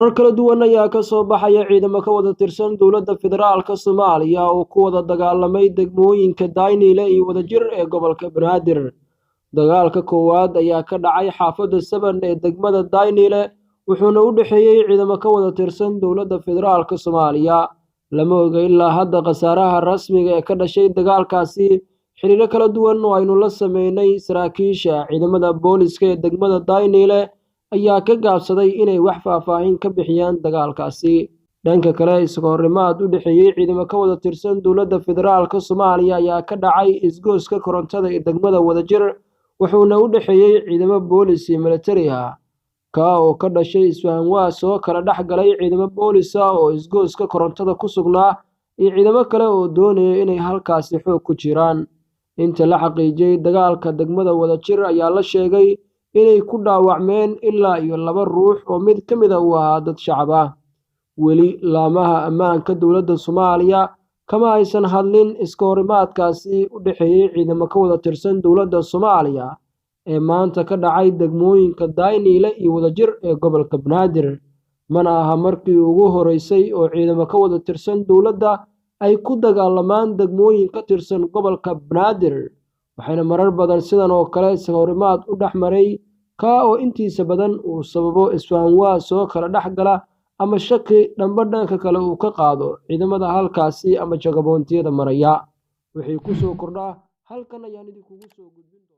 Warar kala duwan ayaa ka soo baxaya ciidamo ka wada tirsan dowladda federaalka Soomaaliya oo ku wada dagaalamay degmooyinka Daynile iyo Wadajir ee gobolka Banaadir. Dagaalka koowaad ayaa ka dhacay xaafadda Saban ee degmada Daynile, wuxuuna u dhexeeyey ciidamo ka wada tirsan dowladda federaalka Soomaaliya. Lama oga ilaa hadda khasaaraha rasmiga ee ka dhashay dagaalkaasi. Xiriiro kala duwan oo aynu la sameynay saraakiisha ciidamada booliska ee degmada Daynile ayaa ka gaabsaday inay wax faahfaahin ka bixiyaan dagaalkaasi. Dhanka kale, iskahoorimaad u dhexeeyey ciidamo ka wada tirsan dowladda federaalka Soomaaliya ayaa ka dhacay isgoyska korontada ee degmada Wadajir, wuxuuna u dhexeeyey ciidamo boolis iyo militari ah, kaa oo ka dhashay isfahanwaas oo kala dhex galay ciidamo boolis ah oo isgoyska korontada ku sugnaa iyo ciidamo kale oo doonaya inay halkaasi xoog ku jiraan. Inta la xaqiijiyey, dagaalka degmada Wadajir ayaa la sheegay inay ku dhaawacmeen ilaa iyo laba ruux oo mid ka mid ah uu ahaa dad shacab ah. Weli laamaha ammaanka dowladda Soomaaliya kama aysan hadlin iskahorimaadkaasi u dhexeeyey ciidamo ka wada tirsan dowladda Soomaaliya ee maanta ka dhacay degmooyinka Daynile iyo Wadajir ee gobolka Banaadir. Mana aha markii ugu horeysay oo ciidamo ka wada tirsan dowladda ay ku dagaalamaan degmooyin ka tirsan gobolka Banaadir, waxayna marar badan sidan oo kale iskahorimaad u dhex maray, kaa oo intiisa badan uu sababo isfahanwaas oo kala dhex gala ama shaki dhanba dhanka kale uu ka qaado ciidamada halkaasi ama jagaboontiyada maraya. Wixii ku soo kordhaa halkan ayaan idinkugu soo gudbin doonaa.